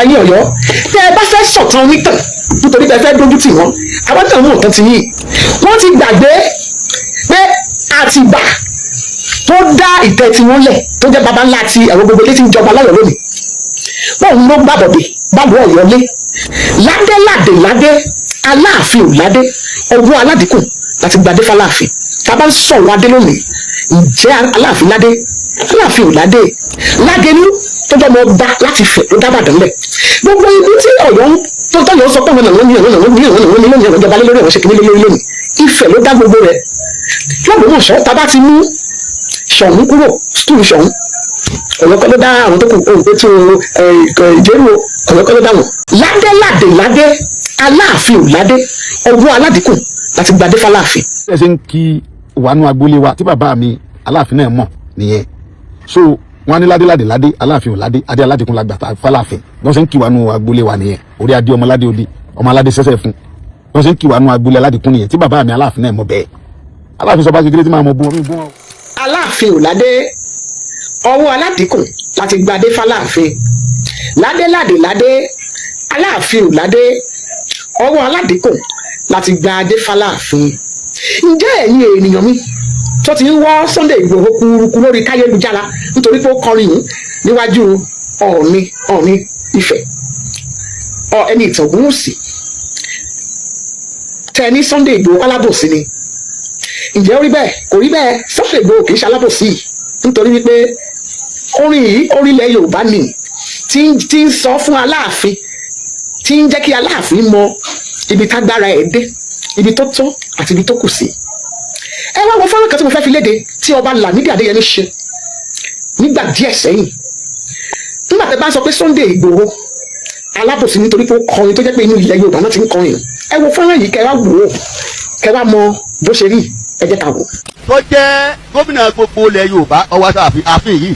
Ẹ̀yin Ọ̀yọ́, tẹ́ ẹ bá fẹ́ sọ̀tàn onítàn nítorí pé ẹ fẹ́ dójú tì wọ́n, àwọn tàn mú nǹkan ti yín. Wọ́n ti gbàgbé pé Àtìbà tó dá ìtẹ́ tiwọn lẹ̀, tó jẹ́ baba ńlá ti àwọn gbogbo ilé tí ń jọba lọ́yọ̀ọ́ lónìí, bóun ló gbàbọ̀dé báwo Ọ̀yọ́ lé. Ládé ládé ládé, Aláàfin ò ládé, ọwọ́ aládìkù láti gbadé fáláàfin. Tá a bá ń sọ̀rọ̀ adé lónìí, ǹjẹ́ Aláàfin ládé? Aláàfin ò ládé. Lágẹ̀lú tó jẹ́ ọmọ ọba láti Ifẹ̀ ló dábàdàn lẹ̀. Gbogbo ibi tí Ọ̀yọ́ ń tó tọ́yọ̀ sọ pé àwọn làwọn ní, àwọn làwọn ní, àwọn làwọn ní lónìí, àwọn ìjọba lé lórí, àwọn ṣe kìíní lé lórí lónìí, Ifẹ̀ ló dá gbogbo rẹ̀. Lọ́gbọ̀mọ̀ṣọ́, tá a bá ti mú Ṣọ̀ún kúrò, stool Ṣọ̀ún, Ọ̀yọ́ kọ́ ló dá àwọn tó kù. Ohun pé tí o ìjẹ́rù, Ọ̀yọ́ kọ́ ló dá wọn. Ládé ládé ládé, Aláàfin ò ládé, ọwọ́ aládìkù láti gbadé fáláàfin. Ẹ ṣe ń kí wàánu agboolé wa tí bàbá mi Aláàfin náà mọ̀ nìyẹn. So wọn ní ládé ládé ládé, Aláàfin ò ládé, adé aládìkún la gbà tá fáláàfin. Wọn ṣe ń kí wàánu agboolé wa nìyẹn. Orí adé, ọmọ aládé, odi ọmọ aládé sẹsẹ fún. Wọn ṣe ń kí wàánu agboolé aládìkún nìyẹn tí bàbá mi Aláàfin náà mọ̀ bẹ́ẹ̀. Aláàfin sọba kékeré tí máa mọ bú wọn bú wọn. Aláàfin ò ládé, ọwọ́ aládìkù láti gbadé fáláàfin. Ládé ládé ládé, Aláàfin ò ládé, ọwọ́ aládìkù láti gbadé fáláàfin. Ǹjẹ́ ẹ̀yin ènìyàn mi tó ti ń wọ́ Sunday Ìgbòho kúrukú lórí káyélujára nítorí pé ó kọrin yìí níwájú Ọọ̀ni Ifẹ̀, ọ ẹni ìtàn Ògúnwùsì, tẹ ní Sunday Ìgbòho alábòsí ni, ǹjẹ́ ó rí bẹ́ẹ̀? Kò rí bẹ́ẹ̀. Sunday Ìgbòho kì í ṣe alábòsí, nítorí wípé orin yìí, orílẹ̀ Yorùbá ni tí ń sọ fún Aláàfin, tí ń jẹ́ kí Aláàfin mọ ibi tágbára ẹ̀ dé, ibi tó tó àti ibi tó kù sí. Ẹ wá wo fọ́nrán kan tí mo fẹ́ fi léde tí ọba Lámídì Adéyẹmí ṣe nígbà díẹ̀ sẹ́yìn. Nígbà tẹ́ bá ń sọ pé Sunday Ìgbòho alábòsí nítorí pé ó kọrin tó jẹ́ pé inú ilẹ̀ Yorùbá náà ti ń kọrin, ẹ wo fọ́nrán yìí, kẹ́ wá wò ó, kẹ́ wá mọ bó ṣe rí. Ẹ jẹ́ ká wò. Tó jẹ́ gómìnà gbogbo ilẹ̀ Yorùbá, ó wá sáàfin ààfin yìí.